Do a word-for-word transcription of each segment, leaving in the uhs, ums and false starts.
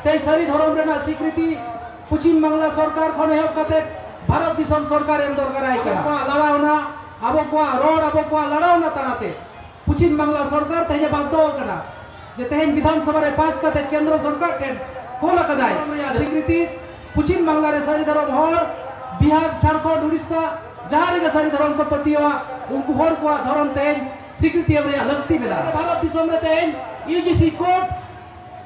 ᱛᱮᱦᱮᱧ ᱥᱟᱹᱨᱤ ᱫᱷᱚᱨᱚᱢ ᱨᱮᱱᱟᱜ ᱥᱤᱠᱨᱤᱛᱤ ᱯᱚᱪᱷᱤᱢ ᱵᱟᱝᱞᱟ ᱥᱚᱨᱠᱟᱨ ᱠᱷᱚᱱ ᱮᱦᱚᱵ ᱠᱟᱛᱮ ᱵᱷᱟᱨᱚᱛ ᱫᱤᱥᱚᱢ ᱥᱚᱨᱠᱟᱨ ᱮᱢ ᱫᱚᱨᱠᱟᱨᱟᱭ ᱠᱟᱱᱟ᱾ ᱟᱵᱚ ᱠᱚᱣᱟᱜ ᱞᱟᱲᱟᱣᱱᱟ, ᱟᱵᱚ ᱠᱚᱣᱟᱜ ᱨᱚᱲ, ᱟᱵᱚ ᱠᱚᱣᱟᱜ ᱞᱟᱲᱟᱣᱱᱟ ᱛᱟᱞᱟᱛᱮ ᱯᱚᱪᱷᱤᱢ ᱵᱟᱝᱞᱟ ᱥᱚᱨᱠᱟᱨ ᱛᱮᱦᱮᱧ ᱮ ᱵᱟᱫᱽᱫᱷᱚ ᱟᱠᱟᱱᱟ ᱡᱮ ᱛᱮᱦᱮᱧ ᱵᱤᱫᱷᱟᱱ ᱥᱚᱵᱷᱟ ᱨᱮ ᱯᱟᱥ ᱠᱟᱛᱮ ᱠᱮᱱᱫᱨᱚ ᱥᱚᱨᱠᱟᱨ ᱴᱷᱮᱱ ᱠᱳᱞ ᱟᱠᱟᱫᱟᱭ ᱨᱮᱭᱟᱜ ᱥᱤᱠᱨᱤᱛᱤ᱾ ᱯᱚᱪᱷᱤᱢ ᱵᱟᱝᱞᱟ ᱨᱮ ᱥᱟᱹᱨᱤ ᱫᱷᱚᱨᱚᱢ ᱦᱚᱲ, ᱵᱤᱦᱟᱨ, ᱡᱷᱟᱲᱠᱷᱚᱸᱰ, ᱩᱲᱤᱥᱥᱟ, ᱡᱟᱦᱟᱸ ᱨᱮᱜᱮ ᱥᱟᱹᱨᱤ ᱫᱷᱚᱨᱚᱢ ᱠᱚ ᱯᱟᱹᱛᱭᱟᱹᱣᱟ, ᱩᱱᱠᱩ ᱦᱚᱲ ᱠᱚᱣᱟᱜ ᱫᱷᱚᱨᱚᱢ ᱛᱮᱦᱮᱧ ᱥᱤᱠᱨᱤᱛᱤ ᱮᱢ ᱨᱮᱭᱟᱜ ᱞᱟᱹᱠᱛᱤ ᱢᱮᱱᱟᱜᱼᱟ᱾ ᱵᱷᱟᱨᱚᱛ ᱫᱤᱥᱚᱢ ᱨᱮ ᱛᱮᱦᱮᱧ ᱤᱭᱩ ᱡᱤ ᱥᱤ ᱠᱳᱰ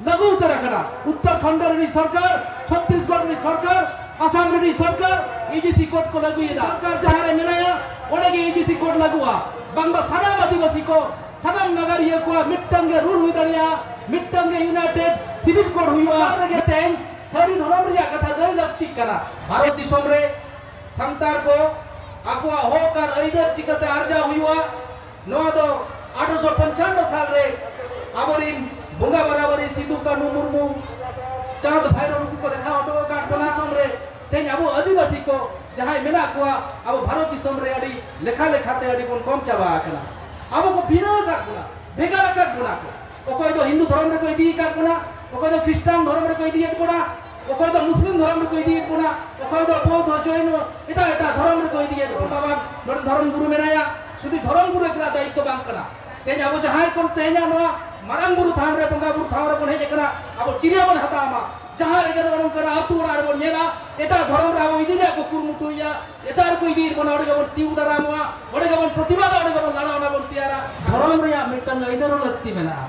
ᱞᱟᱹᱜᱩ ᱩᱛᱟᱹᱨ ᱟᱠᱟᱱᱟ᱾ ᱩᱛᱛᱚᱨᱠᱷᱚᱸᱰ ᱨᱤᱱᱤᱡ ᱥᱚᱨᱠᱟᱨ, ᱪᱷᱚᱛᱛᱤᱥᱜᱚᱲ ᱨᱤᱱᱤᱡ ᱥᱚᱨᱠᱟᱨ, ᱟᱥᱟᱢ ᱨᱤᱱᱤᱡ ᱥᱚᱨᱠᱟᱨ ᱤᱭᱩ ᱡᱤ ᱥᱤ ᱠᱳᱰ ᱠᱚ ᱞᱟᱹᱜᱩᱭᱮᱫᱟ᱾ ᱥᱚᱨᱠᱟᱨ ᱡᱟᱦᱟᱸ ᱨᱮ ᱢᱮᱱᱟᱭᱟ, ᱚᱸᱰᱮ ᱜᱮ ᱤᱭᱩ ᱡᱤ ᱥᱤ ᱠᱳᱰ ᱞᱟᱹᱜᱩᱜᱼᱟ᱾ ᱵᱟᱝᱢᱟ ᱥᱟᱱᱟᱢ ᱟᱹᱫᱤᱵᱟᱹᱥᱤ ᱠᱚ, ᱥᱟᱱᱟᱢ ᱱᱟᱜᱟᱨᱤᱭᱟᱹ ᱠᱚᱣᱟᱜ ᱢᱤᱫᱴᱟᱝ ᱜᱮ ᱨᱩᱞ ᱦᱩᱭ ᱫᱟᱲᱮᱭᱟᱜᱼᱟ, ᱢᱤᱫᱴᱟᱝ ᱜᱮ ᱤᱭᱩᱱᱟᱭᱴᱮᱰ ᱥᱤᱵᱤᱞ ᱠᱳᱰ ᱦᱩᱭᱩᱜᱼᱟ᱾ ᱚᱱᱟ ᱨᱮᱜᱮ ᱛᱮᱦᱮᱧ ᱥᱟᱹᱨᱤ ᱫᱷᱚᱨᱚᱢ ᱨᱮᱭᱟᱜ ᱠᱟᱛᱷᱟ ᱞᱟᱹᱭ ᱞᱟᱹᱠᱛᱤᱜ ᱠᱟᱱᱟ᱾ ᱵᱷᱟᱨᱚᱛ ᱫᱤᱥᱚᱢ ᱨᱮ ᱥᱟᱱᱛᱟᱲ ᱠᱚ ᱟᱠᱚᱣᱟᱜ ᱦᱚᱠ ᱟᱨ ᱟᱹᱭᱫᱟᱹᱨ ᱪᱤᱠᱟᱹᱛᱮ ᱟᱨᱡᱟᱣ ᱦᱩᱭᱩᱜᱼᱟ, ᱱᱚᱣᱟ ᱫᱚ ᱟᱴᱷᱨᱚᱥᱚ ᱯᱚᱧᱪᱟᱱᱱᱚ ᱥᱟᱞ ᱨᱮ ᱟᱵᱚᱨᱤᱱ ᱵᱚᱸᱜᱟ ᱵᱟᱨᱟᱵᱟᱨᱤ ᱥᱤᱫᱩ ᱠᱟᱹᱱᱦᱩ ᱢᱩᱨᱢᱩ, ᱪᱟᱸᱫᱽ ᱵᱷᱟᱭᱨᱳ ᱱᱩᱠᱩ ᱠᱚ ᱫᱮᱠᱷᱟᱣ ᱦᱚᱴᱚ ᱟᱠᱟᱫ ᱵᱚᱱᱟ᱾ ᱫᱤᱥᱚᱢ ᱨᱮ ᱛᱮᱦᱮᱧ ᱟᱵᱚ ᱟᱹᱫᱤᱵᱟᱹᱥᱤ ᱠᱚ ᱡᱟᱦᱟᱸᱭ ᱢᱮᱱᱟᱜ ᱠᱚᱣᱟ, ᱟᱵᱚ ᱵᱷᱟᱨᱚᱛ ᱫᱤᱥᱚᱢ ᱨᱮ ᱟᱹᱰᱤ ᱞᱮᱠᱷᱟ ᱞᱮᱠᱷᱟᱛᱮ ᱟᱹᱰᱤ ᱵᱚᱱ ᱠᱚᱢ ᱪᱟᱵᱟ ᱟᱠᱟᱱᱟ᱾ ᱟᱵᱚ ᱠᱚ ᱵᱷᱤᱱᱟᱹ ᱟᱠᱟᱫ ᱵᱚᱱᱟ, ᱵᱷᱮᱜᱟᱨ ᱟᱠᱟᱫ ᱵᱚᱱᱟ ᱠᱚ᱾ ᱚᱠᱚᱭ ᱫᱚ ᱦᱤᱱᱫᱩ ᱫᱷᱚᱨᱚᱢ ᱨᱮᱠᱚ ᱤᱫᱤ ᱟᱠᱟᱫ ᱵᱚᱱᱟ, ᱚᱠᱚᱭ ᱫᱚ ᱠᱷᱨᱤᱥᱴᱟᱱ ᱫᱷᱚᱨᱚᱢ ᱨᱮᱠᱚ ᱤᱫᱤᱭᱮᱫ ᱵᱚᱱᱟ, ᱚᱠᱚᱭ ᱫᱚ ᱢᱩᱥᱞᱤᱢ ᱫᱷᱚᱨᱚᱢ ᱨᱮᱠᱚ ᱤᱫᱤᱭᱮᱫ ᱵᱚᱱᱟ, ᱚᱠᱚᱭ ᱫᱚ ᱵᱳᱫᱷ, ᱡᱚᱭᱱᱚ, ᱮᱴᱟᱜ ᱮᱴᱟᱜ ᱫᱷᱚᱨᱚᱢ ᱨᱮᱠᱚ ᱤᱫᱤᱭᱮᱫ ᱵᱚᱱᱟ᱾ ᱵᱟᱵᱟ, ᱱᱚᱰᱮ ᱫᱷᱚᱨᱚᱢ ᱜᱩᱨᱩ ᱢᱮᱱᱟᱭᱟ, ᱥᱩᱫᱷᱩ ᱫᱷᱚᱨᱚᱢ ᱜᱩᱨᱩ ᱮᱠᱞᱟ ᱫᱟᱭᱤᱛᱛᱚ ᱵᱟᱝ ᱠᱟᱱᱟ᱾ ᱛᱮᱦᱮᱧ ᱟᱵᱚ ᱡᱟᱦᱟᱸᱭ ᱠᱚ ᱛᱮᱦᱮᱧᱟᱜ ᱱᱚᱣᱟ ᱢᱟᱨᱟᱝ ᱵᱩᱨᱩ ᱛᱷᱟᱱ ᱨᱮ, ᱵᱚᱸᱜᱟ ᱵᱩᱨᱩ ᱛᱷᱟᱱ ᱨᱮᱵᱚᱱ ᱦᱮᱡ ᱟᱠᱟᱱᱟ, ᱟᱵᱚ ᱠᱤᱨᱭᱟᱹ ᱵᱚᱱ ᱦᱟᱛᱟᱣ ᱢᱟ᱾ ᱡᱟᱦᱟᱸ ᱨᱮᱜᱮ ᱱᱚᱜᱼᱚ ᱱᱚᱝᱠᱟᱱᱟᱜ ᱟᱹᱛᱩ ᱚᱲᱟᱜ ᱨᱮᱵᱚᱱ ᱧᱮᱞᱟ, ᱮᱴᱟᱜ ᱫᱷᱚᱨᱚᱢ ᱨᱮ ᱟᱵᱚ ᱤᱫᱤ ᱨᱮᱭᱟᱜ ᱠᱚ ᱠᱩᱨᱩᱢᱩᱴᱩᱭᱮᱫᱼᱟ, ᱮᱴᱟᱜ ᱨᱮᱠᱚ ᱤᱫᱤᱭᱮᱫ ᱵᱚᱱᱟ, ᱚᱸᱰᱮ ᱜᱮᱵᱚᱱ ᱛᱤᱸᱜᱩ ᱫᱟᱨᱟᱢᱚᱜᱼᱟ, ᱚᱸᱰᱮ ᱜᱮᱵᱚᱱ ᱯᱨᱚᱛᱤᱵᱟᱫᱟ, ᱚᱸᱰᱮ ᱜᱮᱵᱚᱱ ᱞᱟᱲᱟᱣᱱᱟ, ᱵᱚᱱ ᱛᱮᱭᱟᱨᱟ᱾ ᱫᱷᱚᱨᱚᱢ ᱨᱮᱭᱟᱜ ᱢᱤᱫᱴᱟᱝ ᱟᱹᱭᱫᱟᱹᱨ ᱦᱚᱸ ᱞᱟᱹᱠᱛᱤ ᱢᱮᱱᱟᱜᱼᱟ᱾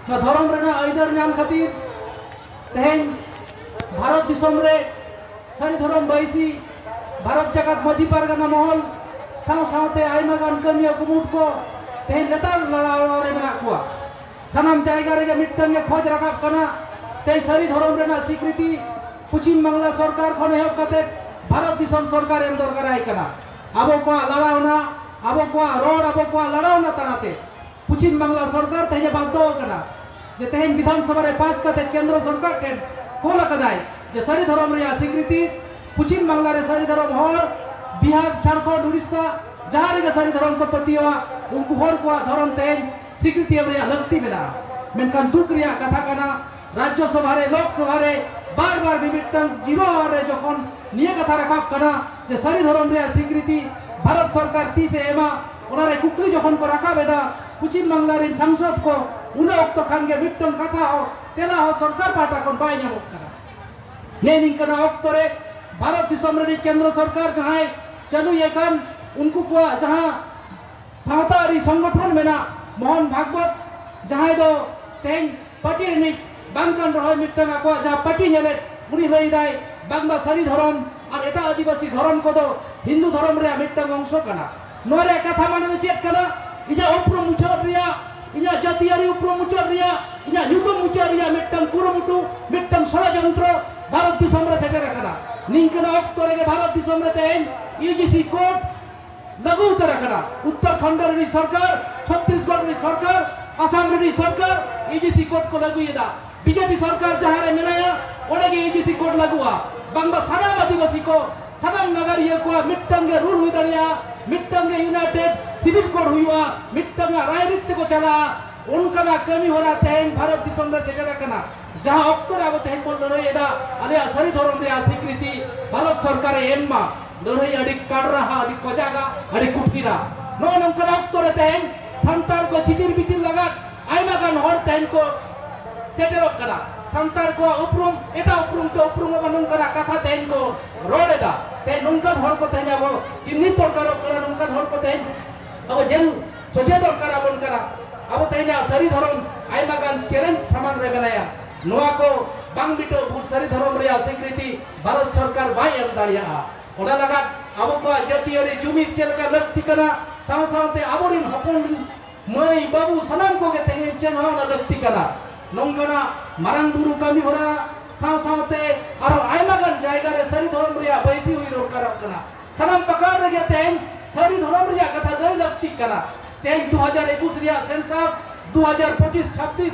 ᱱᱚᱣᱟ ᱫᱷᱚᱨᱚᱢ ᱨᱮᱱᱟᱜ ᱟᱹᱭᱫᱟᱹᱨ ᱧᱟᱢ ᱠᱷᱟᱹᱛᱤᱨ ᱛᱮᱦᱮᱧ ᱵᱷᱟᱨᱚᱛ ᱫᱤᱥᱚᱢ ᱨᱮ ᱥᱟᱹᱨᱤ ᱫᱷᱚᱨᱚᱢ ᱵᱟᱹᱭᱥᱤ ᱵᱷᱟᱨᱚᱛ ᱡᱟᱠᱟᱛ ᱢᱟᱹᱡᱷᱤ ᱯᱟᱨᱜᱟᱱᱟ ᱢᱚᱦᱚᱞ ᱥᱟᱶ ᱥᱟᱶᱛᱮ ᱟᱭᱢᱟ ᱜᱟᱱ ᱠᱟᱹᱢᱤᱭᱟᱹ ᱠᱩᱢᱩᱴ ᱠᱚ ᱛᱮᱦᱮᱧ ᱞᱮᱛᱟᱲ ᱞᱟᱲᱟᱣ ᱨᱮ ᱢᱮᱱᱟᱜ ᱠᱚᱣᱟ᱾ ᱥᱟᱱᱟᱢ ᱡᱟᱭᱜᱟ ᱨᱮᱜᱮ ᱢᱤᱫᱴᱟᱝ ᱜᱮ ᱠᱷᱚᱡᱽ ᱨᱟᱠᱟᱵ ᱠᱟᱱᱟ, ᱛᱮᱦᱮᱧ ᱥᱟᱹᱨᱤ ᱫᱷᱚᱨᱚᱢ ᱨᱮᱱᱟᱜ ᱥᱤᱠᱨᱤᱛᱤ ᱯᱚᱪᱷᱤᱢ ᱵᱟᱝᱞᱟ ᱥᱚᱨᱠᱟᱨ ᱠᱷᱚᱱ ᱮᱦᱚᱵ ᱠᱟᱛᱮ ᱵᱷᱟᱨᱚᱛ ᱫᱤᱥᱚᱢ ᱥᱚᱨᱠᱟᱨ ᱮᱢ ᱫᱚᱨᱠᱟᱨᱟᱭ ᱠᱟᱱᱟ᱾ ᱟᱵᱚ ᱠᱚᱣᱟᱜ ᱞᱟᱲᱟᱣᱱᱟ, ᱟᱵᱚ ᱠᱚᱣᱟᱜ ᱨᱚᱲ, ᱟᱵᱚ ᱠᱚᱣᱟᱜ ᱞᱟᱲᱟᱣᱱᱟ ᱛᱟᱞᱟᱛᱮ ᱯᱚᱪᱷᱤᱢ ᱵᱟᱝᱞᱟ ᱥᱚᱨᱠᱟᱨ ᱛᱮᱦᱮᱧ ᱮ ᱵᱟᱫᱽᱫᱷᱚ ᱟᱠᱟᱱᱟ ᱡᱮ ᱛᱮᱦᱮᱧ ᱵᱤᱫᱷᱟᱱ ᱥᱚᱵᱷᱟ ᱨᱮ ᱯᱟᱥ ᱠᱟᱛᱮ ᱠᱮᱱᱫᱨᱚ ᱥᱚᱨᱠᱟᱨ ᱴᱷᱮᱱ ᱠᱳᱞ ᱟᱠᱟᱫᱟᱭ ᱡᱮ ᱥᱟᱹᱨᱤ ᱫᱷᱚᱨᱚᱢ ᱨᱮᱭᱟᱜ ᱥᱤᱠᱨᱤᱛᱤ ᱯᱚᱪᱷᱤᱢ ᱵᱟᱝᱞᱟ ᱨᱮ ᱥᱟᱹᱨᱤ ᱫᱷᱚᱨᱚᱢ ᱦᱚᱲ, ᱵᱤᱦᱟᱨ, ᱡᱷᱟᱲᱠᱷᱚᱸᱰ, ᱩᱲᱤᱥᱥᱟ, ᱡᱟᱦᱟᱸ ᱨᱮᱜᱮ ᱥᱟᱹᱨᱤ ᱫᱷᱚᱨᱚᱢ ᱠᱚ ᱯᱟᱹᱛᱭᱟᱹᱣᱟ, ᱩᱱᱠᱩ ᱦᱚᱲ ᱠᱚᱣᱟᱜ ᱫᱷᱚᱨᱚᱢ ᱛᱮᱦᱮᱧ ᱥᱤᱠᱨᱤᱛᱤ ᱮᱢ ᱨᱮᱭᱟᱜ ᱞᱟᱹᱠᱛᱤ ᱢᱮᱱᱟᱜᱼᱟ᱾ ᱢᱮᱱᱠᱷᱟᱱ ᱫᱩᱠ ᱨᱮᱭᱟᱜ ᱠᱟᱛᱷᱟ ᱠᱟᱱᱟ, ᱨᱟᱡᱽᱡᱚ ᱥᱚᱵᱷᱟ ᱨᱮ, ᱞᱳᱠ ᱥᱚᱵᱷᱟ ᱨᱮ ᱵᱟᱨ ᱵᱟᱨ ᱢᱤᱢᱤᱫᱴᱟᱝ ᱡᱤᱨᱳ ᱟᱣᱟᱨ ᱨᱮ ᱡᱚᱠᱷᱚᱱ ᱱᱤᱭᱟᱹ ᱠᱟᱛᱷᱟ ᱨᱟᱠᱟᱵ ᱠᱟᱱᱟ ᱡᱮ ᱥᱟᱹᱨᱤ ᱫᱷᱚᱨᱚᱢ ᱨᱮᱭᱟᱜ ᱥᱤᱠᱨᱤᱛᱤ ᱵᱷᱟᱨᱚᱛ ᱥᱚᱨᱠᱟᱨ ᱛᱤᱥ ᱮ ᱮᱢᱟ, ᱚᱱᱟ ᱨᱮ ᱠᱩᱠᱞᱤ ᱡᱚᱠᱷᱚᱱ ᱠᱚ ᱨᱟᱠᱟᱵ ᱮᱫᱟ ᱯᱚᱪᱷᱤᱢ ᱵᱟᱝᱞᱟ ᱨᱮᱱ ᱥᱟᱝᱥᱚᱫ ᱠᱚ, ᱩᱱᱟᱹ ᱚᱠᱛᱚ ᱠᱷᱟᱱ ᱜᱮ ᱢᱤᱫᱴᱟᱝ ᱠᱟᱛᱷᱟ ᱦᱚᱸ, ᱛᱮᱞᱟ ᱦᱚᱸ ᱥᱚᱨᱠᱟᱨ ᱯᱟᱦᱴᱟ ᱠᱷᱚᱱ ᱵᱟᱭ ᱧᱟᱢᱚᱜ ᱠᱟᱱᱟ᱾ ᱱᱮ ᱱᱤᱝᱠᱟᱹᱱᱟᱜ ᱚᱠᱛᱚ ᱨᱮ ᱵᱷᱟᱨᱚᱛ ᱫᱤᱥᱚᱢ ᱨᱤᱱᱤᱡ ᱠᱮᱱᱫᱨᱚ ᱥᱚᱨᱠᱟᱨ ᱡᱟᱦᱟᱸᱭ ᱪᱟᱹᱞᱩᱭᱮ ᱠᱟᱱ, ᱩᱱᱠᱩ ᱠᱚᱣᱟᱜ ᱡᱟᱦᱟᱸ ᱥᱟᱶᱛᱟ ᱟᱹᱨᱤ ᱥᱚᱝᱜᱚᱴᱷᱚᱱ ᱢᱮᱱᱟᱜ, ᱢᱳᱦᱚᱱ ᱵᱷᱟᱜᱽᱵᱚᱛ, ᱡᱟᱦᱟᱸᱭ ᱫᱚ ᱛᱮᱦᱮᱧ ᱯᱟᱹᱴᱤ ᱨᱤᱱᱤᱡ ᱵᱟᱝ ᱠᱟᱱ ᱨᱮᱦᱚᱸᱭ, ᱢᱤᱫᱴᱟᱝ ᱟᱠᱚᱣᱟᱜ ᱡᱟᱦᱟᱸ ᱯᱟᱹᱴᱤ ᱧᱮᱞᱮᱫ, ᱩᱱᱤ ᱞᱟᱹᱭᱫᱟᱭ ᱵᱟᱝᱢᱟ ᱥᱟᱹᱨᱤ ᱫᱷᱚᱨᱚᱢ ᱟᱨ ᱮᱴᱟᱜ ᱟᱹᱫᱤᱵᱟᱹᱥᱤ ᱫᱷᱚᱨᱚᱢ ᱠᱚᱫᱚ ᱦᱤᱱᱫᱩ ᱫᱷᱚᱨᱚᱢ ᱨᱮᱭᱟᱜ ᱢᱤᱫᱴᱟᱝ ᱚᱝᱥᱚ ᱠᱟᱱᱟ᱾ ᱱᱚᱣᱟ ᱨᱮᱭᱟᱜ ᱠᱟᱛᱷᱟ ᱢᱟᱱᱮ ᱫᱚ ᱪᱮᱫ ᱠᱟᱱᱟ? ᱤᱧᱟᱹᱜ ᱩᱯᱨᱩᱢ ᱢᱩᱪᱟᱹᱫ ᱨᱮᱭᱟᱜ, ᱤᱧᱟᱹᱜ ᱡᱟᱹᱛᱤᱭᱟᱹᱨᱤ ᱩᱯᱨᱩᱢ ᱢᱩᱪᱟᱹᱫ ᱨᱮᱭᱟᱜ, ᱤᱧᱟᱹᱜ ᱧᱩᱛᱩᱢ ᱢᱩᱪᱟᱹᱫ ᱨᱮᱭᱟᱜ ᱢᱤᱫᱴᱟᱝ ᱠᱩᱨᱩᱢᱩᱴᱩ, ᱢᱤᱫᱴᱟᱝ ᱥᱚᱲᱚᱡᱚᱱᱛᱨᱚ ᱵᱷᱟᱨᱚᱛ ᱫᱤᱥᱚᱢ ᱨᱮ ᱥᱮᱴᱮᱨ ᱟᱠᱟᱱᱟ᱾ ᱱᱤᱝᱠᱟᱹᱱᱟᱜ ᱚᱠᱛᱚ ᱨᱮᱜᱮ ᱵᱷᱟᱨᱚᱛ ᱫᱤᱥᱚᱢ ᱨᱮ ᱛᱮᱦᱮᱧ ᱤᱭᱩ ᱡᱤ ᱥᱤ ᱠᱳᱰ ᱞᱟᱹᱜᱩ ᱩᱛᱟᱹᱨ ᱟᱠᱟᱱᱟ᱾ ᱩᱛᱛᱚᱨᱠᱷᱚᱸᱰ ᱨᱤᱱᱤᱡ ᱥᱚᱨᱠᱟᱨ, ᱪᱷᱚᱛᱛᱤᱥᱜᱚᱲ ᱨᱤᱱᱤᱡ ᱥᱚᱨᱠᱟᱨ, ᱟᱥᱟᱢ ᱨᱤᱱᱤᱡ ᱥᱚᱨᱠᱟᱨ ᱤᱭᱩ ᱡᱤ ᱥᱤ ᱠᱳᱰ ᱠᱚ ᱞᱟᱹᱜᱩᱭᱮᱫᱟ᱾ ᱵᱤ ᱡᱮ ᱯᱤ ᱥᱚᱨᱠᱟᱨ ᱡᱟᱦᱟᱸ ᱨᱮ ᱢᱮᱱᱟᱭᱟ, ᱚᱸᱰᱮ ᱜᱮ ᱤᱭᱩ ᱡᱤ ᱥᱤ ᱠᱳᱰ ᱞᱟᱹᱜᱩᱜᱼᱟ᱾ ᱵᱟᱝᱢᱟ ᱥᱟᱱᱟᱢ ᱟᱹᱫᱤᱵᱟᱹᱥᱤ ᱠᱚ, ᱥᱟᱱᱟᱢ ᱱᱟᱜᱟᱨᱤᱭᱟᱹ ᱠᱚᱣᱟᱜ ᱢᱤᱫᱴᱟᱝ ᱜᱮ ᱨᱩᱞ ᱦᱩᱭ ᱫᱟᱲᱮᱭᱟᱜᱼᱟ, ᱢᱤᱫᱴᱟᱝ ᱜᱮ ᱤᱭᱩᱱᱟᱭᱴᱮᱰ ᱥᱤᱵᱤᱞ ᱠᱳᱰ ᱦᱩᱭᱩᱜᱼᱟ, ᱢᱤᱫᱴᱟᱝ ᱟᱜ ᱨᱟᱭᱨᱤᱛ ᱛᱮᱠᱚ ᱪᱟᱞᱟᱜᱼᱟ᱾ ᱚᱱᱠᱟᱱᱟᱜ ᱠᱟᱹᱢᱤ ᱦᱚᱨᱟ ᱛᱮᱦᱮᱧ ᱵᱷᱟᱨᱚᱛ ᱫᱤᱥᱚᱢ ᱨᱮ ᱥᱮᱴᱮᱨ ᱟᱠᱟᱱᱟ᱾ ᱡᱟᱦᱟᱸ ᱚᱠᱛᱚ ᱨᱮ ᱟᱵᱚ ᱛᱮᱦᱮᱧ ᱵᱚᱱ ᱞᱟᱹᱲᱦᱟᱹᱭ ᱮᱫᱟ, ᱟᱞᱮᱭᱟᱜ ᱥᱟᱹᱨᱤ ᱫᱷᱚᱨᱚᱢ ᱨᱮᱭᱟᱜ ᱥᱤᱠᱨᱤᱛᱤ ᱵᱷᱟᱨᱚᱛ ᱥᱚᱨᱠᱟᱨᱮ ᱮᱢ ᱢᱟ, ᱞᱟᱹᱲᱦᱟᱹᱭ ᱟᱹᱰᱤ ᱠᱟᱰᱨᱟᱦᱟ, ᱟᱹᱰᱤ ᱠᱚᱡᱟᱜᱟ, ᱟᱹᱰᱤ ᱠᱩᱴᱷᱤᱱᱟ᱾ ᱱᱚᱜᱼᱚ ᱱᱚᱝᱠᱟᱱ ᱚᱠᱛᱚ ᱨᱮ ᱛᱮᱦᱮᱧ ᱥᱟᱱᱛᱟᱲ ᱠᱚ ᱪᱤᱛᱤᱨ ᱵᱤᱛᱤᱨ ᱞᱟᱜᱟᱫ ᱟᱭᱢᱟ ᱜᱟᱱ ᱦᱚᱲ ᱛᱮᱦᱮᱧ ᱠᱚ ᱥᱮᱴᱮᱨᱚᱜ ᱠᱟᱱᱟ᱾ ᱥᱟᱱᱛᱟᱲ ᱠᱚᱣᱟᱜ ᱩᱯᱨᱩᱢ ᱮᱴᱟᱜ ᱩᱯᱨᱩᱢ ᱛᱮ ᱩᱯᱨᱩᱢᱚᱜ ᱢᱟ, ᱱᱚᱝᱠᱟᱱᱟᱜ ᱠᱟᱛᱷᱟ ᱛᱮᱦᱮᱧ ᱠᱚ ᱨᱚᱲ ᱮᱫᱟ᱾ ᱛᱮᱦᱮᱧ ᱱᱚᱝᱠᱟᱱ ᱦᱚᱲ ᱠᱚ ᱛᱮᱦᱮᱧ ᱟᱵᱚ ᱪᱤᱱᱦᱤᱛ ᱫᱚᱨᱠᱟᱨᱚᱜ ᱠᱟᱱᱟ, ᱱᱚᱝᱠᱟᱱ ᱦᱚᱲ ᱠᱚ ᱛᱮᱦᱮᱧ ᱟᱵᱚ ᱧᱮᱞ ᱥᱚᱡᱷᱮ ᱫᱚᱨᱠᱟᱨ ᱟᱵᱚᱱ ᱠᱟᱱᱟ᱾ ᱟᱵᱚ ᱛᱮᱦᱮᱧᱟᱜ ᱥᱟᱹᱨᱤ ᱫᱷᱚᱨᱚᱢ ᱟᱭᱢᱟ ᱜᱟᱱ ᱪᱮᱞᱮᱧᱡᱽ ᱥᱟᱢᱟᱝ ᱨᱮ ᱢᱮᱱᱟᱭᱟ᱾ ᱱᱚᱣᱟ ᱠᱚ ᱵᱟᱝ ᱢᱤᱴᱟᱹᱣ ᱵᱷᱳᱨ ᱥᱟᱹᱨᱤ ᱫᱷᱚᱨᱚᱢ ᱨᱮᱭᱟᱜ ᱥᱤᱠᱨᱤᱛᱤ ᱵᱷᱟᱨᱚᱛ ᱥᱚᱨᱠᱟᱨ ᱵᱟᱭ ᱮᱢ ᱫᱟᱲᱮᱭᱟᱜᱼᱟ᱾ ᱚᱱᱟ ᱞᱟᱜᱟᱫ ᱟᱵᱚ ᱠᱚᱣᱟᱜ ᱡᱟᱹᱛᱤᱭᱟᱹᱨᱤ ᱡᱩᱢᱤᱫ ᱪᱮᱫ ᱞᱮᱠᱟ ᱞᱟᱹᱠᱛᱤ ᱠᱟᱱᱟ, ᱥᱟᱶ ᱥᱟᱶᱛᱮ ᱟᱵᱚᱨᱮᱱ ᱦᱚᱯᱚᱱ ᱢᱟᱹᱭ ᱵᱟᱹᱵᱩ ᱥᱟᱱᱟᱢ ᱠᱚᱜᱮ ᱛᱮᱦᱮᱧ ᱪᱮᱫ ᱦᱚᱸ ᱚᱱᱟ ᱞᱟᱹᱠᱛᱤ ᱠᱟᱱᱟ᱾ ᱱᱚᱝᱠᱟᱱᱟᱜ ᱢᱟᱨᱟᱝ ᱵᱩᱨᱩ ᱠᱟᱹᱢᱤ ᱦᱚᱨᱟ ᱥᱟᱶ ᱥᱟᱶᱛᱮ ᱟᱨᱦᱚᱸ ᱟᱭᱢᱟ ᱜᱟᱱ ᱡᱟᱭᱜᱟ ᱨᱮ ᱥᱟᱹᱨᱤ ᱫᱷᱚᱨᱚᱢ ᱨᱮᱭᱟᱜ ᱵᱟᱹᱭᱥᱤ ᱦᱩᱭ ᱫᱚᱨᱠᱟᱨᱚᱜ ᱠᱟᱱᱟ᱾ ᱥᱟᱱᱟᱢ ᱯᱟᱠᱟᱲ ᱨᱮᱜᱮ ᱛᱮᱦᱮᱧ ᱥᱟᱹᱨᱤ ᱫᱷᱚᱨᱚᱢ ᱨᱮᱭᱟᱜ ᱠᱟᱛᱷᱟ ᱞᱟᱹᱭ ᱞᱟᱹᱠᱛᱤᱜ ᱠᱟᱱᱟ᱾ ᱛᱮᱦᱮᱧ ᱫᱩ ᱦᱟᱡᱟᱨ ᱮᱠᱩᱥ ᱨᱮᱭᱟᱜ ᱥᱮᱱᱥᱟᱥ ᱫᱩ ᱦᱟᱡᱟᱨ ᱯᱚᱸᱪᱤᱥ ᱪᱷᱟᱵᱵᱤᱥ,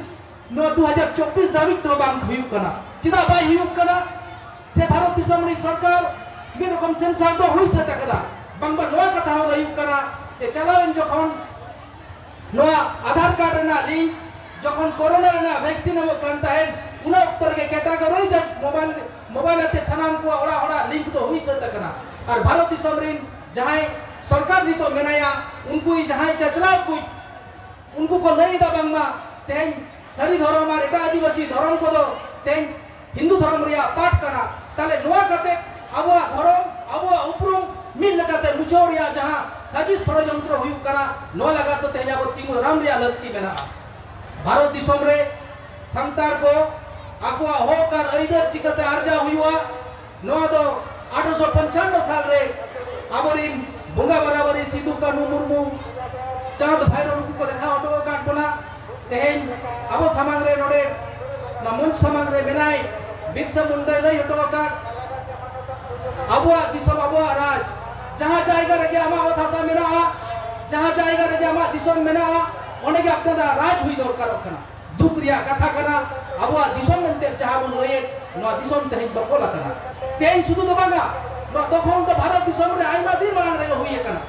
ᱱᱚᱣᱟ ᱫᱩ ᱦᱟᱡᱟᱨ ᱪᱚᱵᱵᱤᱥ ᱫᱷᱟᱹᱵᱤᱡ ᱛᱮᱦᱚᱸ ᱵᱟᱝ ᱦᱩᱭᱩᱜ ᱠᱟᱱᱟ᱾ ᱪᱮᱫᱟᱜ ᱵᱟᱭ ᱦᱩᱭᱩᱜ ᱠᱟᱱᱟ? ᱥᱮ ᱵᱷᱟᱨᱚᱛ ᱫᱤᱥᱚᱢ ᱨᱤᱱᱤᱡ ᱥᱚᱨᱠᱟᱨ ᱢᱤᱫ ᱨᱚᱠᱚᱢ ᱥᱮᱱᱥᱟᱥ ᱫᱚ ᱦᱩᱭ ᱥᱟᱹᱛ ᱟᱠᱟᱫᱟ᱾ ᱵᱟᱝᱢᱟ ᱱᱚᱣᱟ ᱠᱟᱛᱷᱟ ᱦᱚᱸ ᱞᱟᱹᱭ ᱦᱩᱭᱩᱜ ᱠᱟᱱᱟ ᱡᱮ ᱪᱟᱞᱟᱣᱮᱱ ᱡᱚᱠᱷᱚᱱ ᱱᱚᱣᱟ ᱟᱫᱷᱟᱨ ᱠᱟᱨᱰ ᱨᱮᱱᱟᱜ ᱞᱤᱝᱠ, ᱡᱚᱠᱷᱚᱱ ᱠᱳᱨᱳᱱᱟ ᱨᱮᱱᱟᱜ ᱵᱷᱮᱠᱥᱤᱱ ᱮᱢᱚᱜ ᱠᱟᱱ ᱛᱟᱦᱮᱸᱫ, ᱚᱱᱟ ᱚᱠᱛᱚ ᱨᱮᱜᱮ categorize ᱢᱳᱵᱟᱭᱤᱞ ᱢᱳᱵᱟᱭᱤᱞ ᱟᱛᱮ ᱥᱟᱱᱟᱢ ᱠᱚᱣᱟᱜ ᱚᱲᱟᱜ ᱚᱲᱟᱜ link ᱫᱚ ᱦᱩᱭ ᱥᱟᱹᱛ ᱟᱠᱟᱱᱟ᱾ ᱟᱨ ᱵᱷᱟᱨᱚᱛ ᱫᱤᱥᱚᱢ ᱨᱮᱱ ᱡᱟᱦᱟᱸᱭ ᱥᱚᱨᱠᱟᱨ ᱱᱤᱛᱚᱜ ᱢᱮᱱᱟᱭᱟ, ᱩᱱᱠᱩ ᱡᱟᱦᱟᱸᱭ ᱪᱟᱪᱞᱟᱣ ᱠᱚ, ᱩᱱᱠᱩ ᱠᱚ ᱞᱟᱹᱭ ᱮᱫᱟ ᱵᱟᱝᱢᱟ ᱛᱮᱦᱮᱧ ᱥᱟᱹᱨᱤ ᱫᱷᱚᱨᱚᱢ ᱟᱨ ᱮᱴᱟᱜ ᱟᱹᱫᱤᱵᱟᱹᱥᱤ ᱫᱷᱚᱨᱚᱢ ᱠᱚᱫᱚ ᱛᱮᱦᱮᱧ ᱦᱤᱱᱫᱩ ᱫᱷᱚᱨᱚᱢ ᱨᱮᱭᱟᱜ part ᱠᱟᱱᱟ᱾ ᱛᱟᱦᱞᱮ ᱱᱚᱣᱟ ᱠᱟᱛᱮ ᱟᱵᱚᱣᱟᱜ ᱫᱷᱚᱨᱚᱢ, ᱟᱵᱚᱣᱟᱜ ᱩᱯᱨᱩᱢ ᱢᱤᱫ ᱞᱮᱠᱟᱛᱮ ᱢᱩᱪᱷᱟᱹᱣ ᱨᱮᱭᱟᱜ ᱡᱟᱦᱟᱸ ᱥᱟᱡᱤᱥ ᱥᱚᱲᱚᱡᱚᱱᱛᱨᱚ ᱦᱩᱭᱩᱜ ᱠᱟᱱᱟ, ᱱᱚᱣᱟ ᱞᱟᱜᱟᱫ ᱫᱚ ᱛᱮᱦᱮᱧ ᱟᱵᱚ ᱛᱤᱸᱜᱩ ᱫᱟᱨᱟᱢ ᱨᱮᱭᱟᱜ ᱞᱟᱹᱠᱛᱤ ᱢᱮᱱᱟᱜᱼᱟ᱾ ᱵᱷᱟᱨᱚᱛ ᱫᱤᱥᱚᱢ ᱨᱮ ᱥᱟᱱᱛᱟᱲ ᱠᱚ ᱟᱠᱚᱣᱟᱜ ᱦᱚᱠ ᱟᱨ ᱟᱹᱭᱫᱟᱹᱨ ᱪᱤᱠᱟᱹᱛᱮ ᱟᱨᱡᱟᱣ ᱦᱩᱭᱩᱜᱼᱟ, ᱱᱚᱣᱟ ᱫᱚ ᱟᱴᱷᱨᱚᱥᱚ ᱯᱚᱧᱪᱟᱱᱱᱚ ᱥᱟᱞ ᱨᱮ ᱟᱵᱚᱨᱤᱱ ᱵᱚᱸᱜᱟ ᱵᱟᱨᱟᱵᱟᱨᱤ ᱥᱤᱫᱩ ᱠᱟᱹᱱᱦᱩ ᱢᱩᱨᱢᱩ, ᱪᱟᱸᱫᱽ ᱵᱷᱟᱭᱨᱳ ᱱᱩᱠᱩ ᱠᱚ ᱫᱮᱠᱷᱟᱣ ᱦᱚᱴᱚ ᱟᱠᱟᱫ ᱵᱚᱱᱟ᱾ ᱛᱮᱦᱮᱧ ᱟᱵᱚ ᱥᱟᱢᱟᱝ ᱨᱮ ᱱᱚᱰᱮ ᱚᱱᱟ ᱢᱚᱧᱪ ᱥᱟᱢᱟᱝ ᱨᱮ ᱢᱮᱱᱟᱭ ᱵᱤᱨᱥᱟ ᱢᱩᱱᱰᱟᱭ ᱞᱟᱹᱭ ᱦᱚᱴᱚ ᱟᱠᱟᱫ, ᱟᱵᱚᱣᱟᱜ ᱫᱤᱥᱚᱢ ᱟᱵᱚᱣᱟᱜ ᱨᱟᱡᱽ, ᱡᱟᱦᱟᱸ ᱡᱟᱭᱜᱟ ᱨᱮᱜᱮ ᱟᱢᱟᱜ ᱚᱛ ᱦᱟᱥᱟ ᱢᱮᱱᱟᱜᱼᱟ, ᱡᱟᱦᱟᱸ ᱡᱟᱭᱜᱟ ᱨᱮᱜᱮ ᱟᱢᱟᱜ ᱫᱤᱥᱚᱢ ᱢᱮᱱᱟᱜᱼᱟ, ᱚᱸᱰᱮ ᱜᱮ ᱟᱯᱱᱟᱨᱟᱜ ᱨᱟᱡᱽ ᱦᱩᱭ ᱫᱚᱨᱠᱟᱨᱚᱜ ᱠᱟᱱᱟ᱾ ᱫᱩᱠ ᱨᱮᱭᱟᱜ ᱠᱟᱛᱷᱟ ᱠᱟᱱᱟ, ᱟᱵᱚᱣᱟᱜ ᱫᱤᱥᱚᱢ ᱢᱮᱱᱛᱮ ᱡᱟᱦᱟᱸ ᱵᱚᱱ ᱞᱟᱹᱭᱮᱫ, ᱱᱚᱣᱟ ᱫᱤᱥᱚᱢ ᱛᱮᱦᱮᱧ ᱫᱚᱠᱷᱚᱞ ᱟᱠᱟᱱᱟ᱾ ᱛᱮᱦᱮᱧ ᱥᱩᱫᱷᱩ ᱫᱚ ᱵᱟᱝᱟ, ᱱᱚᱣᱟ ᱫᱚᱠᱷᱚᱞ ᱫᱚ ᱵᱷᱟᱨᱚᱛ ᱫᱤᱥᱚᱢ ᱨᱮ ᱟᱭᱢᱟ ᱫᱤᱱ ᱢᱟᱲᱟᱝ ᱨᱮᱜᱮ ᱦᱩᱭ ᱟᱠᱟᱱᱟ᱾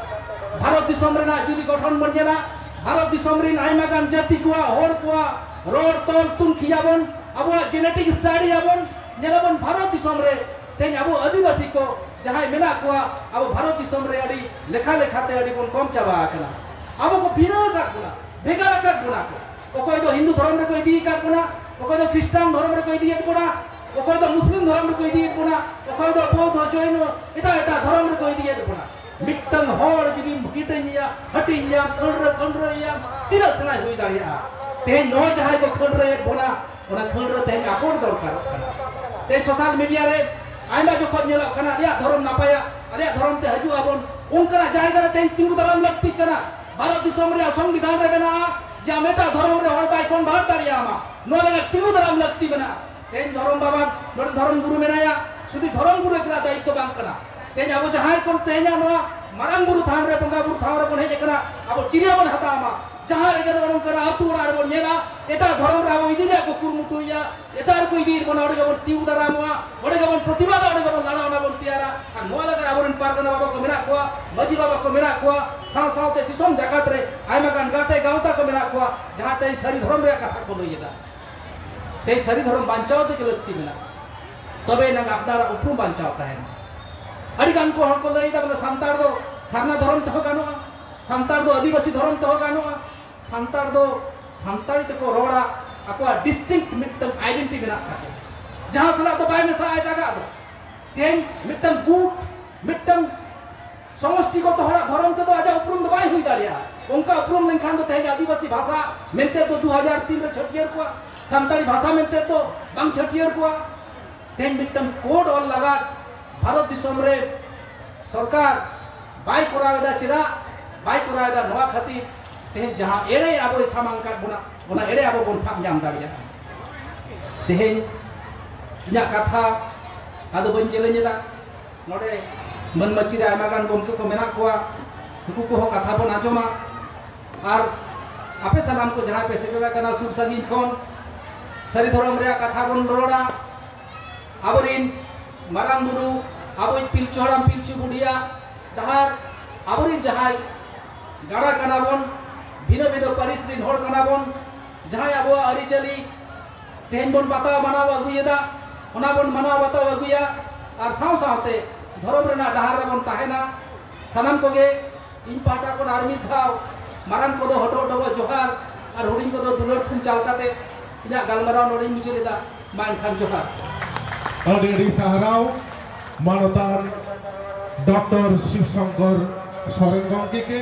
ᱵᱷᱟᱨᱚᱛ ᱫᱤᱥᱚᱢ ᱨᱮᱱᱟᱜ ᱡᱩᱫᱤ ᱜᱚᱴᱷᱚᱱ ᱵᱚᱱ ᱧᱮᱞᱟ, ᱵᱷᱟᱨᱚᱛ ᱫᱤᱥᱚᱢ ᱨᱮᱱ ᱟᱭᱢᱟ ᱜᱟᱱ ᱡᱟᱹᱛᱤ ᱠᱚᱣᱟᱜ, ᱦᱚᱲ ᱠᱚᱣᱟᱜ ᱨᱚᱲ, ᱛᱚᱞ, ᱛᱩᱱᱠᱷᱤᱭᱟᱵᱚᱱ, ᱟᱵᱚᱣᱟᱜ genetic study ᱟᱵᱚᱱ, ᱧᱮᱞᱟᱵᱚᱱ ᱵᱷᱟᱨᱚᱛ ᱫᱤᱥᱚᱢ ᱨᱮ ᱛᱮᱦᱮᱧ ᱟᱵᱚ ᱟᱹᱫᱤᱵᱟᱹᱥᱤ ᱠᱚ ᱡᱟᱦᱟᱸᱭ ᱢᱮᱱᱟᱜ ᱠᱚᱣᱟ, ᱟᱵᱚ ᱵᱷᱟᱨᱚᱛ ᱫᱤᱥᱚᱢ ᱨᱮ ᱟᱹᱰᱤ ᱞᱮᱠᱷᱟ ᱞᱮᱠᱷᱟᱛᱮ ᱟᱹᱰᱤ ᱵᱚᱱ ᱠᱚᱢ ᱪᱟᱵᱟ ᱟᱠᱟᱱᱟ᱾ ᱟᱵᱚ ᱠᱚ ᱵᱷᱤᱱᱟᱹ ᱟᱠᱟᱫ ᱵᱚᱱᱟ, ᱵᱷᱮᱜᱟᱨ ᱟᱠᱟᱫ ᱵᱚᱱᱟ ᱠᱚ᱾ ᱚᱠᱚᱭ ᱫᱚ ᱦᱤᱱᱫᱩ ᱫᱷᱚᱨᱚᱢ ᱨᱮᱠᱚ ᱤᱫᱤ ᱟᱠᱟᱫ ᱵᱚᱱᱟ, ᱚᱠᱚᱭ ᱫᱚ ᱠᱷᱨᱤᱥᱴᱟᱱ ᱫᱷᱚᱨᱚᱢ ᱨᱮᱠᱚ ᱤᱫᱤᱭᱮᱫ ᱵᱚᱱᱟ, ᱚᱠᱚᱭ ᱫᱚ ᱢᱩᱥᱞᱤᱢ ᱫᱷᱚᱨᱚᱢ ᱨᱮᱠᱚ ᱤᱫᱤᱭᱮᱫ ᱵᱚᱱᱟ, ᱚᱠᱚᱭ ᱫᱚ ᱵᱳᱫᱷ, ᱡᱚᱭᱱᱚ, ᱮᱴᱟᱜ ᱮᱴᱟᱜ ᱫᱷᱚᱨᱚᱢ ᱨᱮᱠᱚ ᱤᱫᱤᱭᱮᱫ ᱵᱚᱱᱟ᱾ ᱢᱤᱫᱴᱟᱝ ᱦᱚᱲ ᱡᱩᱫᱤᱢ ᱦᱟᱹᱴᱤᱧᱮᱭᱟ, ᱦᱟᱹᱴᱤᱧᱮᱭᱟᱢ, ᱠᱷᱟᱹᱲᱨᱟᱹ ᱠᱷᱟᱹᱲᱨᱟᱹᱭᱮᱭᱟᱢ, ᱛᱤᱱᱟᱹᱜ ᱥᱮᱬᱟᱭ ᱦᱩᱭ ᱫᱟᱲᱮᱭᱟᱜᱼᱟ? ᱛᱮᱦᱮᱧ ᱱᱚᱣᱟ ᱡᱟᱦᱟᱸᱭ ᱠᱚ ᱠᱷᱟᱹᱲᱨᱟᱹᱭᱮᱫ ᱵᱚᱱᱟ, ᱚᱱᱟ ᱠᱷᱟᱹᱲᱨᱟᱹ ᱛᱮᱦᱮᱧ ᱟᱠᱚᱴ ᱫᱚᱨᱠᱟᱨᱚᱜ ᱠᱟᱱᱟ᱾ ᱛᱮᱦᱮᱧ social media ᱨᱮ ᱟᱭᱢᱟ ᱡᱚᱠᱷᱚᱱ ᱧᱮᱞᱚᱜ ᱠᱟᱱᱟ, ᱟᱞᱮᱭᱟᱜ ᱫᱷᱚᱨᱚᱢ ᱱᱟᱯᱟᱭᱟ, ᱟᱞᱮᱭᱟᱜ ᱫᱷᱚᱨᱚᱢ ᱛᱮ ᱦᱤᱡᱩᱜ ᱟᱵᱚᱱ, ᱚᱱᱠᱟᱱᱟᱜ ᱡᱟᱭᱜᱟ ᱨᱮ ᱛᱮᱦᱮᱧ ᱛᱤᱸᱜᱩ ᱫᱟᱨᱟᱢ ᱞᱟᱹᱠᱛᱤᱜ ᱠᱟᱱᱟ᱾ ᱵᱷᱟᱨᱚᱛ ᱫᱤᱥᱚᱢ ᱨᱮᱭᱟᱜ ᱥᱚᱝᱵᱤᱫᱷᱟᱱ ᱨᱮ ᱢᱮᱱᱟᱜᱼᱟ ᱡᱮ ᱟᱢ ᱮᱴᱟᱜ ᱫᱷᱚᱨᱚᱢ ᱨᱮ ᱦᱚᱲ ᱵᱟᱭ convert ᱫᱟᱲᱮᱭᱟᱢᱟ᱾ ᱱᱚᱣᱟ ᱞᱟᱹᱜᱤᱫ ᱛᱤᱸᱜᱩ ᱫᱟᱨᱟᱢ ᱞᱟᱹᱠᱛᱤ ᱢᱮᱱᱟᱜᱼᱟ᱾ ᱛᱮᱦᱮᱧ ᱫᱷᱚᱨᱚᱢ ᱵᱟᱵᱟ, ᱱᱚᱰᱮ ᱫᱷᱚᱨᱚᱢ ᱜᱩᱨᱩ ᱢᱮᱱᱟᱭᱟ, ᱥᱩᱫᱷᱩ ᱫᱷᱚᱨᱚᱢ ᱜᱩᱨᱩ ᱮᱠᱞᱟ ᱫᱟᱭᱤᱛᱛᱚ ᱵᱟᱝ ᱠᱟᱱᱟ᱾ ᱛᱮᱦᱮᱧ ᱟᱵᱚ ᱡᱟᱦᱟᱸᱭ ᱠᱚ ᱛᱮᱦᱮᱧᱟᱜ ᱱᱚᱣᱟ ᱢᱟᱨᱟᱝ ᱵᱩᱨᱩ ᱛᱷᱟᱱ ᱨᱮ, ᱵᱚᱸᱜᱟ ᱵᱩᱨᱩ ᱴᱷᱟᱶ ᱨᱮᱵᱚᱱ ᱦᱮᱡ ᱟᱠᱟᱱᱟ, ᱟᱵᱚ ᱠᱤᱨᱭᱟᱹ ᱵᱚᱱ ᱦᱟᱛᱟᱣ ᱢᱟ᱾ ᱡᱟᱦᱟᱸ ᱨᱮᱜᱮ ᱱᱚᱜᱼᱚ ᱱᱚᱝᱠᱟᱱᱟᱜ ᱟᱹᱛᱩ ᱚᱲᱟᱜ ᱨᱮᱵᱚᱱ ᱧᱮᱞᱟ, ᱮᱴᱟᱜ ᱫᱷᱚᱨᱚᱢ ᱨᱮ ᱟᱵᱚ ᱤᱫᱤ ᱨᱮᱭᱟᱜ ᱠᱚ ᱠᱩᱨᱩᱢᱩᱴᱩᱭᱮᱫᱼᱟ, ᱮᱴᱟᱜ ᱨᱮᱠᱚ ᱤᱫᱤᱭᱮᱫ ᱵᱚᱱᱟ, ᱚᱸᱰᱮ ᱜᱮᱵᱚᱱ ᱛᱤᱸᱜᱩ ᱫᱟᱨᱟᱢᱚᱜᱼᱟ, ᱚᱸᱰᱮ ᱜᱮᱵᱚᱱ ᱞᱟᱲᱟᱣᱱᱟ ᱵᱚᱱ ᱛᱮᱭᱟᱨᱟ᱾ ᱟᱨ ᱱᱚᱣᱟ ᱞᱟᱹᱜᱤᱫ ᱟᱵᱚᱨᱮᱱ ᱯᱟᱨᱜᱟᱱᱟ ᱵᱟᱵᱟ ᱠᱚ ᱢᱮᱱᱟᱜ ᱠᱚᱣᱟ, ᱢᱟᱹᱡᱷᱤ ᱵᱟᱵᱟ ᱠᱚ ᱢᱮᱱᱟᱜ ᱠᱚᱣᱟ, ᱥᱟᱶ ᱥᱟᱶᱛᱮ ᱫᱤᱥᱚᱢ ᱡᱟᱠᱟᱛ ᱨᱮ ᱟᱭᱢᱟ ᱜᱟᱱ ᱜᱟᱛᱮ ᱜᱟᱶᱛᱟ ᱠᱚ ᱢᱮᱱᱟᱜ ᱠᱚᱣᱟ, ᱡᱟᱦᱟᱸ ᱛᱮᱦᱮᱧ ᱥᱟᱹᱨᱤ ᱫᱷᱚᱨᱚᱢ ᱨᱮᱭᱟᱜ ᱠᱟᱛᱷᱟ ᱠᱚ ᱞᱟᱹᱭ ᱮᱫᱟ᱾ ᱛᱮᱦᱮᱧ ᱥᱟᱹᱨᱤ ᱫᱷᱚᱨᱚᱢ ᱵᱟᱧᱪᱟᱣ ᱛᱮᱜᱮ ᱞᱟᱹᱠᱛᱤ ᱢᱮᱱᱟᱜᱼᱟ, ᱛᱚᱵᱮ ᱮᱱᱟᱝ ᱟᱯᱱᱟᱨᱟᱜ ᱩᱯᱨᱩᱢ ᱵᱟᱧᱪᱟᱣ ᱛᱟᱦᱮᱱᱟ᱾ ᱟᱹᱰᱤ ᱜᱟᱱ ᱠᱚ ᱦᱚᱲ ᱠᱚ ᱞᱟᱹᱭ ᱮᱫᱟ, ᱵᱚᱞᱮ ᱥᱟᱱᱛᱟᱲ ᱫᱚ ᱥᱟᱨᱱᱟ ᱫᱷᱚᱨᱚᱢ ᱛᱮᱦᱚᱸ ᱜᱟᱱᱚᱜᱼᱟ, ᱥᱟᱱᱛᱟᱲ ᱫᱚ ᱟᱹᱫᱤᱵᱟᱹᱥᱤ ᱫᱷᱚᱨᱚᱢ ᱛᱮᱦᱚᱸ ᱜᱟᱱᱚᱜᱼᱟ, ᱥᱟᱱᱛᱟᱲ ᱫᱚ ᱥᱟᱱᱛᱟᱲᱤ ᱛᱮᱠᱚ ᱨᱚᱲᱟ, ᱟᱠᱚᱣᱟᱜ ᱰᱤᱥᱴᱤᱝᱠᱴ ᱢᱤᱫᱴᱟᱝ ᱟᱭᱰᱮᱱᱴᱤᱴᱤ ᱢᱮᱱᱟᱜ ᱛᱟᱠᱚᱣᱟ, ᱡᱟᱦᱟᱸ ᱥᱟᱞᱟᱜ ᱫᱚ ᱵᱟᱭ ᱢᱮᱥᱟᱜᱼᱟ ᱮᱴᱟᱜᱟᱜ ᱫᱚ᱾ ᱛᱮᱦᱮᱧ ᱢᱤᱫᱴᱟᱝ ᱜᱩᱴ, ᱢᱤᱫᱴᱟᱝ ᱥᱚᱢᱚᱥᱴᱤᱜᱚᱛᱚ ᱦᱚᱲᱟᱜ ᱫᱷᱚᱨᱚᱢ ᱛᱮᱫᱚ ᱟᱡᱟᱜ ᱩᱯᱨᱩᱢ ᱫᱚ ᱵᱟᱭ ᱦᱩᱭ ᱫᱟᱲᱮᱭᱟᱜᱼᱟ᱾ ᱚᱱᱠᱟ ᱩᱯᱨᱩᱢ ᱞᱮᱱᱠᱷᱟᱱ ᱫᱚ ᱛᱮᱦᱮᱧ ᱟᱹᱫᱤᱵᱟᱹᱥᱤ ᱵᱷᱟᱥᱟ ᱢᱮᱱᱛᱮ ᱫᱚ ᱫᱩ ᱦᱟᱡᱟᱨ ᱛᱤᱱ ᱨᱮ ᱪᱷᱟᱹᱴᱭᱟᱹᱨ ᱠᱚᱣᱟ, ᱥᱟᱱᱛᱟᱲᱤ ᱵᱷᱟᱥᱟ ᱢᱮᱱᱛᱮ ᱫᱚ ᱵᱟᱝ ᱪᱷᱟᱹᱴᱭᱟᱹᱨ ᱠᱚᱣᱟ᱾ ᱛᱮᱦᱮᱧ ᱢᱤᱫᱴᱟᱝ ᱠᱳᱰ ᱚᱞ ᱞᱟᱜᱟᱫ ᱵᱷᱟᱨᱚᱛ ᱫᱤᱥᱚᱢ ᱨᱮ ᱥᱚᱨᱠᱟᱨ ᱵᱟᱭ ᱠᱚᱨᱟᱣ ᱮᱫᱟ᱾ ᱪᱮᱫᱟᱜ ᱵᱟᱭ ᱠᱚᱨᱟᱣ ᱮᱫᱟ? ᱱᱚᱣᱟ ᱠᱷᱟᱹᱛᱤᱨ ᱛᱮᱦᱮᱧ ᱡᱟᱦᱟᱸ ᱮᱲᱮ ᱟᱵᱚᱭ ᱥᱟᱢᱟᱝ ᱠᱟᱫ ᱵᱚᱱᱟ, ᱚᱱᱟ ᱮᱲᱮ ᱟᱵᱚ ᱵᱚᱱ ᱥᱟᱵ ᱧᱟᱢ ᱫᱟᱲᱮᱭᱟᱜᱼᱟ᱾ ᱛᱮᱦᱮᱧ ᱤᱧᱟᱹᱜ ᱠᱟᱛᱷᱟ ᱟᱫᱚ ᱵᱟᱹᱧ ᱪᱮᱞᱮᱧ ᱮᱫᱟ᱾ ᱱᱚᱰᱮ ᱢᱟᱹᱱ ᱢᱟᱹᱪᱤ ᱨᱮ ᱟᱭᱢᱟ ᱜᱟᱱ ᱜᱚᱢᱠᱮ ᱠᱚ ᱢᱮᱱᱟᱜ ᱠᱚᱣᱟ, ᱱᱩᱠᱩ ᱠᱚᱦᱚᱸ ᱠᱟᱛᱷᱟ ᱵᱚᱱ ᱟᱸᱡᱚᱢᱟ᱾ ᱟᱨ ᱟᱯᱮ ᱥᱟᱱᱟᱢ ᱠᱚ ᱡᱟᱦᱟᱸᱭ ᱯᱮ ᱥᱮᱴᱮᱨ ᱟᱠᱟᱱᱟ ᱥᱩᱨ ᱥᱟᱺᱜᱤᱧ ᱠᱷᱚᱱ, ᱥᱟᱹᱨᱤ ᱫᱷᱚᱨᱚᱢ ᱨᱮᱭᱟᱜ ᱠᱟᱛᱷᱟ ᱵᱚᱱ ᱨᱚᱲᱟ᱾ ᱟᱵᱚᱨᱤᱱ ᱢᱟᱨᱟᱝ ᱵᱩᱨᱩ, ᱟᱵᱚᱭᱤᱡ ᱯᱤᱞᱪᱩ ᱦᱟᱲᱟᱢ ᱯᱤᱞᱪᱩ ᱵᱩᱰᱷᱤᱭᱟᱜ ᱰᱟᱦᱟᱨ, ᱟᱵᱚᱨᱤᱱ ᱡᱟᱦᱟᱸᱭ ᱜᱟᱲᱟ ᱠᱟᱱᱟ ᱵᱚᱱ, ᱵᱷᱤᱱᱟᱹ ᱵᱷᱤᱱᱟᱹ ᱯᱟᱹᱨᱤᱥ ᱨᱤᱱ ᱦᱚᱲ ᱠᱟᱱᱟ ᱵᱚᱱ, ᱡᱟᱦᱟᱸᱭ ᱟᱵᱚᱣᱟᱜ ᱟᱹᱨᱤᱪᱟᱹᱞᱤ ᱛᱮᱦᱮᱧ ᱵᱚᱱ ᱵᱟᱛᱟᱣ ᱢᱟᱱᱟᱣ ᱟᱹᱜᱩᱭᱮᱫᱟ, ᱚᱱᱟ ᱵᱚᱱ ᱢᱟᱱᱟᱣ ᱵᱟᱛᱟᱣ ᱟᱹᱜᱩᱭᱟ᱾ ᱟᱨ ᱥᱟᱶ ᱥᱟᱶᱛᱮ ᱫᱷᱚᱨᱚᱢ ᱨᱮᱱᱟᱜ ᱰᱟᱦᱟᱨ ᱨᱮᱵᱚᱱ ᱛᱟᱦᱮᱱᱟ᱾ ᱥᱟᱱᱟᱢ ᱠᱚᱜᱮ ᱤᱧ ᱯᱟᱦᱴᱟ ᱠᱷᱚᱱ ᱟᱨ ᱢᱤᱫ ᱫᱷᱟᱣ ᱢᱟᱨᱟᱝ ᱠᱚᱫᱚ ᱦᱚᱴᱚᱜ ᱰᱚᱵᱚᱜ ᱡᱚᱦᱟᱨ ᱟᱨ ᱦᱩᱰᱤᱧ ᱠᱚᱫᱚ ᱫᱩᱞᱟᱹᱲ ᱛᱷᱩᱢ ᱪᱟᱞ ᱠᱟᱛᱮ ᱤᱧᱟᱹᱜ ᱜᱟᱞᱢᱟᱨᱟᱣ ᱱᱚᱰᱮᱧ ᱢᱩᱪᱟᱹᱫ ᱮᱫᱟ᱾ ᱢᱟ ᱮᱱᱠᱷᱟᱱ ᱡᱚᱦᱟᱨ᱾ ᱟᱹᱰᱤ ᱟᱹᱰᱤ ᱥᱟᱨᱦᱟᱣ ᱢᱟᱱᱚᱛᱟᱱ ᱰᱚᱠᱴᱚᱨ ᱥᱤᱵ ᱥᱚᱝᱠᱚᱨ ᱥᱚᱨᱮᱱ ᱜᱚᱢᱠᱮ ᱜᱮ᱾